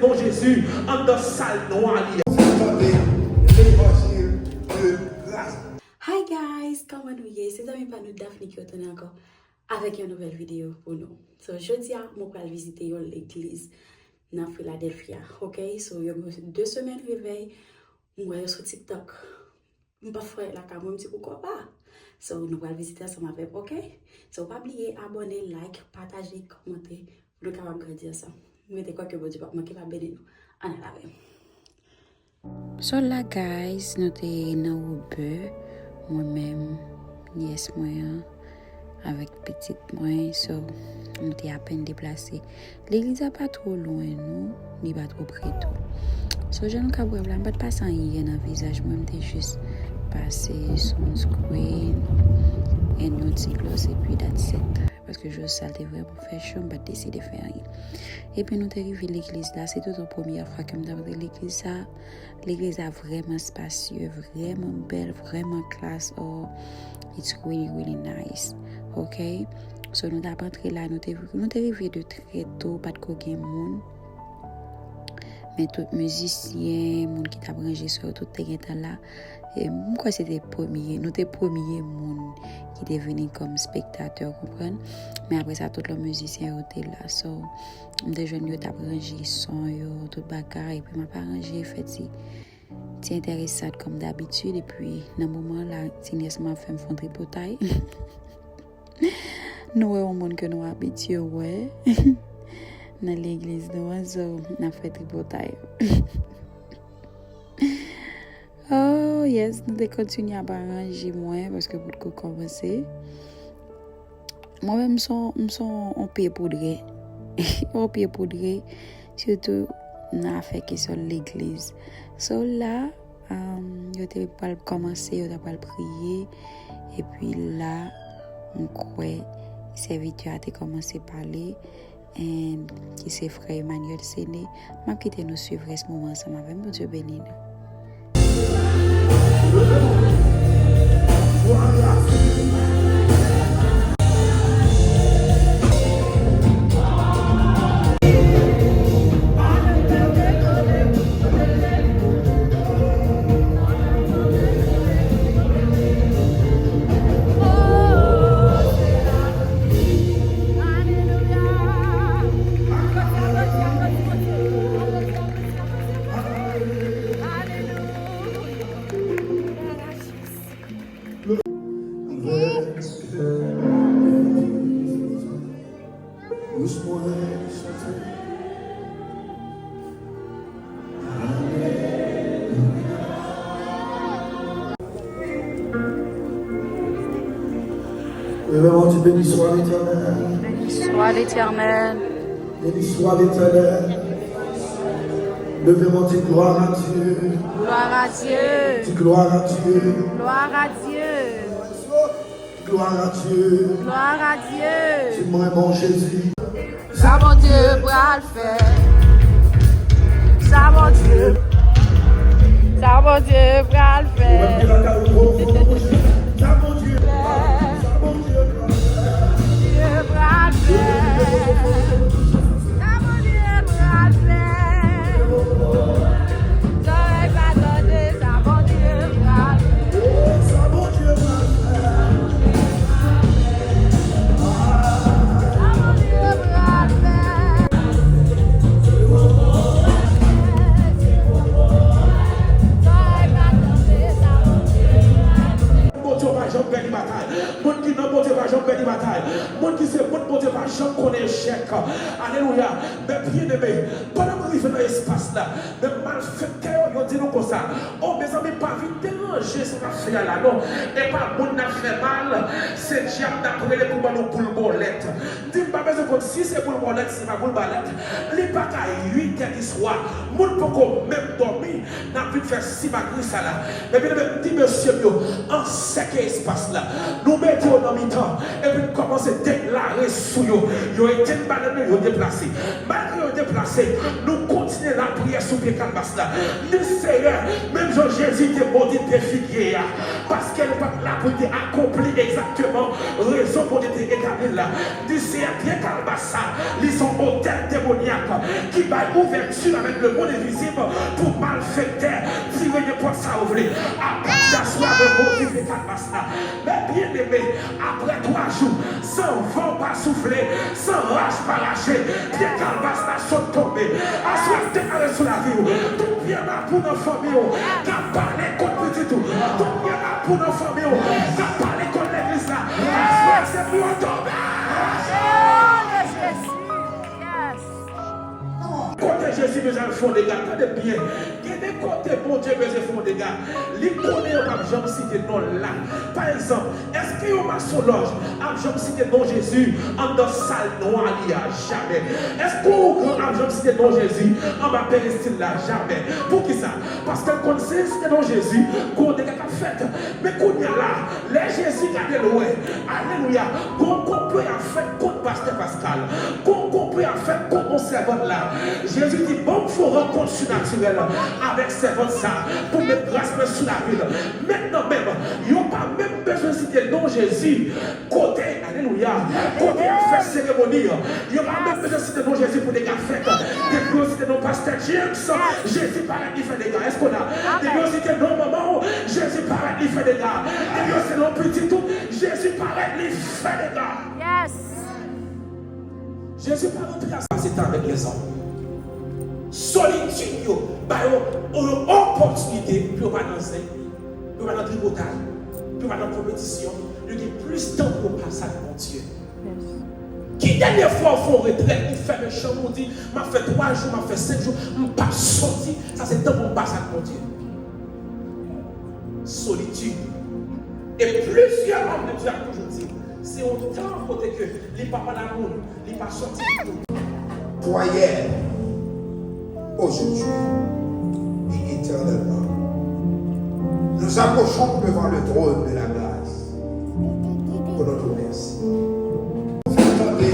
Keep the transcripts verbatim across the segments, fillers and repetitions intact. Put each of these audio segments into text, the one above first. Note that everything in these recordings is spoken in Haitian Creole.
Non Jezi, anndan sal nwa li a. Tande levanjil de gras. Hi guys, kòman nou ye? Se zanmi pa nou Daphne ki retounen ankò avèk yon nouvèl videyo pou nou. So, jodi a, mwen pral vizite yon legliz nan Philadelphia, ok? So, yo gen de semèn revèy, mwen wè yo sou TikTok. M p ap fè lakay mwen, m di poukwa pa. So, nou pral vizite ansanm avè m, ok? So, pa bliye abòne, like, pataje, kòmante, pou nou kapab grandi ansanm. M rete kwè ke Bondye p ap manke pa beni nou. Ann al avè m. So la, guys, nou te nan Uber, mwen menm, nyès mwen an, avèk pitit mwen, so, nou te apèn deplase. Legliz la pa twò lwen, non, li pa twò pre tou. So, jan nou ka wè la, m pa t pase anyen nan vizaj mwen, m te jis pase sunscreen, and yon ti gloss, epi that's it. Paske jou sa te vrèman fè cho, m pa t deside fè anyen. Epi nou te rive legliz la, se tout yon premyè fwa ke m t antre legliz sa. Legliz la vrèman spasye, vrèman bèl, vrèman klas. Oh, it's really, really nice. Ok? So, nou t ap antre la, nou te, nou te rive de trè to, pa t ko gen moun. Men tout mizisyen, moun ki t ap ranje son yo, tout te gentan la. E m kwè se te premye, nou te premye moun ki te vini kòm spektatè, w konprann? Men apre sa, tout lòt mizisyen yo te la. So, m te jwenn yo t ap ranje son yo, tout bagay, epi m ap aranje, fè ti, ti enteresad kòm dabitid, epi nan moman la, ti nyès mwen ap fè m fè yon tripotay. Nou wè yon moun ke nou abitye wè nan legliz nou an, so, n ap fè tripotay. Oh, yes, nou te kontinye ap aranje mwen, paske potko kòmanse. Mwen menm, m son, m son on pye poudre. On pye poudre, sitou nan afè kesyon legliz. So la, um, yo te pral kòmanse, yo te pral priye. Epi la, m kwè, sèvitè a te kòmanse pale. And ki se frè Emmanuel Sene. M ap kite nou swiv rès moman ansanm avè m. Bondye beni nou. Leve men w, di, béni soit l'Éternel. Béni soit l'Éternel. Béni soit l'Éternel. Leve men w, di, gloire à Dieu. Gloire à Dieu. Di, gloire à Dieu. Gloire à Dieu. Gloire à Dieu. Gloire à Dieu. Di, mwen renmen w, Jezi. Sa Bondye pral fè. Sa Bondye. Sa Bondye pral fè. Ou menm ki lakay ou, ou, ou, ou, sa Bondye pral fè. Sa Bondye pral fè. Bondye pral fè. Sa Bondye pral fè. Zòrèy pa tande, sa Bondye pral fè. Sa Bondye pral fè. Sa Bondye pral fè. Zòrèy pa tande, sa Bondye pral fè. Bondye pa janm pèdi batay. Moun ki nan Bondye pa janm pèdi batay. Moun ki se moun Bondye pa janm konnen echèk. Alelouya. Men byeneme, pandan m rive nan espas la, men malfektè yo, yo di nou konsa, o, mezanmi, pa vin deranje sa n ap fè a la, non. E pa moun n ap fè mal, se dyab n ap rele pou ban nou boul bòlèt. M di m pa bezwen konn si se boul bòlèt, si se pa boul bòlèt. Li pa ka uit è di swa, moun poko menm dòmi. N ap vin fè simagri sa la. Men byeneme, m di mesye m yo, ansèke espas la. Nou mete yo nan mitan, epi n kòmanse deklare sou yo. Yo etenn bann yo, yo deplase. Malgre yo deplase, nou kontinye lapriyè sou pye kalbas la. Di, Seyè, menm jan Jezi te modi pye figye a, paske l pa t la pou l te akonpli egzakteman rezon Bondye te Etabli l la. Di Seyè, pye kalbas sa, li se yon otèl demonyak ki bay ouvèti avèk lemonn envizib pou malfektè tire nenpòt sa yo vle. Apati aswè, mwen modi pye kalbas la. Men byeneme, apre twa jou, san van pa soufle, san rach pa rache, pye kalbas la sot tonbe. Aswè, m deklare sou lavi w, tout pye lapou nan fanmi w k ap pale kont pitit ou, tout pye lapou nan fanmi w k ap pale kont legliz la, aswè se pou yo tonbe. Kote Jezi bezwen al fè yon dega, tande byen. Gen de kote Bondye bezwen fè yon dega. Li konnen yo p ap janm site non l la. Pa egzanp, èske yon masonlòj ap janm site non Jezi anndan sal nwa li a? Jamè. Èske yon ougran ap janm site non Jezi anba peristil la? Jamè. Poukisa? Paske l konn si l site non Jezi, gon dega k ap fèt. Men kounye a la, lè Jezi gade l wè, alelouya, gon konplo y ap fèt kont pastè Paskal, gon konplo y ap fèt kont yon sèvant la. Jezi di, ban m fè yon rankont sinatirèl avèk sèvant sa pou m met gras mwen sou lavi l. Mentnan menm, yo pa menm bezwen site non Jezi kote, alelouya, kote y ap fè seremoni an. Yo pa menm bezwen site non Jezi pou dega fèt. Depi yo site non pastè James, Jezi parèt li fè dega. Èske w la? Depi yo site non manman w, Jezi parèt li fè dega. Depi yo site non pitit ou, Jezi parèt li fè dega. Jezi pa rantre a sa se tan avèk lèzòm. Solitid yo ba yo yon opòtinite pou yo pa nan zen, pou yo pa nan tripotay, pou yo pa nan konpetisyon. Yo gen plis tan pou yo pase ak Bondye. Ki dènye fwa w fè yon retrèt, ou fèmen chanm ou, di, m ap fè twa jou, m ap fè senk jou, m p ap soti, sa se tan pou m pase ak Bondye. Solitid. E plizyè òm de Dye ap toujou di, se yon tan kote ke li pa pale a moun, li pa soti pou. Pour hier, aujourd'hui et éternellement, nous approchons devant le trône de la grâce pour notre merci. Vous entendez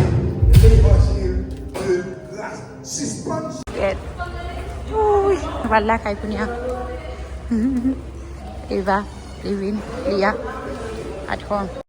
l'évangile de grâce. Sispann. Yèt. Wouy, nou pral lakay kounye a. Eva, Livin, Lia, at home.